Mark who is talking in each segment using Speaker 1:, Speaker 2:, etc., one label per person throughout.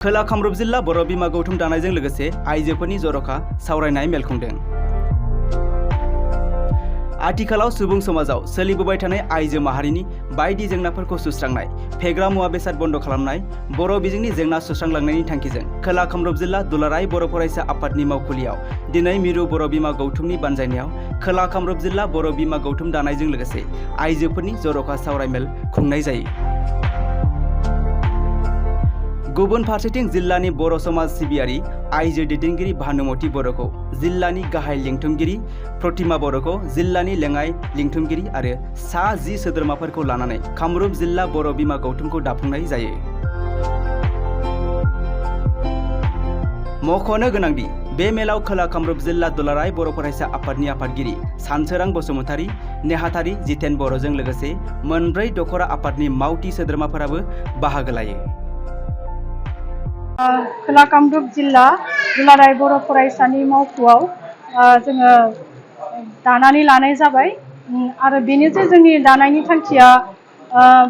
Speaker 1: खोला कामरुप जिल्ला बर' बिमा गौथुम दानायजों लोगोसे आइजोफोरनि जर'खा सावरायनाय मेल खुंदों। आथिखालाव सुबुं समाजाव सोलिबोबाय थानाय आइजो माहारिनि बायदि जेंनाफोरखौ सुस्रांनाय, फेग्रा मुवा बेसाद बन्द खालामनाय, बर' बिजोंनि जेंना सुस्रांलांनायनि थांखिजों खोला कामरुप जिल्ला दुलाराय बर' फरायसा आफादनि मावखुलियाव दिनै मिरु बर' बिमा गौथुमनि बानजायनायाव खोला कामरुप जिल्ला बर' बिमा गौथुम दानायजों लोगोसे आइजोफोरनि जर'खा सावरायमेल खुंनाय जायो। गुबुन फारसेथिं जिल्लानि बर' समाज सिबियारि आइजो दैदेनगिरि भानुमति बर'खौ जिल्लानि गाहाय लिंथुमगिरि प्रतिमा बर'खौ जिल्लानि लेङाइ लिंथुमगिरि आरो सा 10 सोद्रोमाफोरखौ लानानै कामरुप जिल्ला बर' बिमा गौथुमखौ दाफुंनाय जायो। मख'नो गोनांदि बे मेलाव खोला कामरुप जिल्ला दुलाराय बर' फरायसा आफादनि आफादगिरि सानसोरां बसुमतारी, नेहाथारि जितेन बर'जों लोगोसे मोनब्रै दखरा आफादनि मावथि सोद्रोमाफोराबो बाहागो लायो।
Speaker 2: खोला कामरुप जिल्ला दुलाराय बर' फरायसानि मावख'आव जोङो दानानै लानाय जाबाय आरो बेनो जे जोंनि दानायनि थांखिया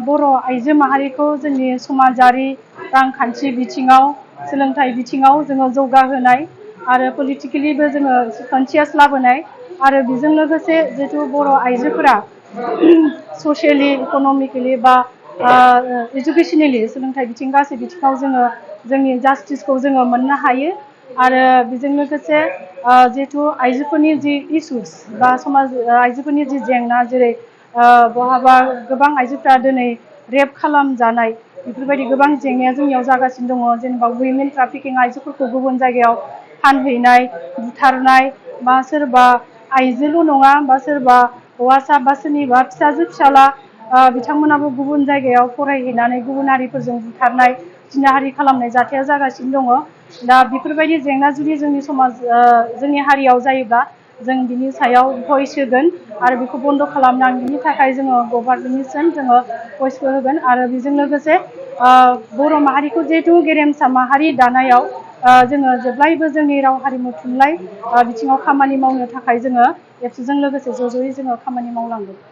Speaker 2: बर' आइजो माहारिखौ जोंनि समाजारि रांखान्थि बिथिङाव सोलोंथाइ बिथिङाव जोङो जौगाहोनाय आरो पलिटिकेलिबो जोङो कनसियास लाबोनाय आरो बेजों लोगोसे जिहेथु बर' आइजोफोरा ससियेलि इकनमिकेलि बा इडुकेसनेलि सोलोंथाइ बिथिं गासै बिथिङाव जोङो जोंनि जास्टिसखौ जोङो मोननो हायो आरो बेजों लोगोसे जिहेथु आइजोफोरनि जि इसुस बा समाज आइजोफोरनि जि जेंना जेरै बहाबा गोबां आइजोफ्रा दिनै रेप खालामजानाय बेफोरबायदि गोबां जेंनाया जोंनियाव जागासिनो दङ। जेनेबा वुमेन ट्राफिकिं आइजोफोरखौ गुबुन जायगायाव फानहैनाय बुथारनाय बा सोरबा आइजोल' नङा बा सोरबा हौवासा बा सोरनिबा फिसाजो फिसाला बिथांमोनाबो गुबुन जायगायाव फरायहैनानै गुबुन हारिफोरजों बुथारनाय जिनाहारि खालामनाय जाथाया जागासिनो दङ। दा बेफोरबायदि जेंना जुदि जोंनि समाज जोंनि हारियाव जायोब्ला जों बिनि सायाव भइस होगोन आरो बेखौ बन्द खालामनांगौनि थाखाय जोङो गभर्नमेन्टनिसिम जोङो भइसखौ होगोन आरो बेजों लोगोसे बर' माहारिखौ जिहेथु गेरेमसा माहारि दानायाव जोङो जेब्लायबो जोंनि राव हारिमु थुनलाइ बिथिङाव खामानि मावनो थाखाय जोङो एबसुजों लोगोसे ज'यै जोङो खामानि मावलांगोन।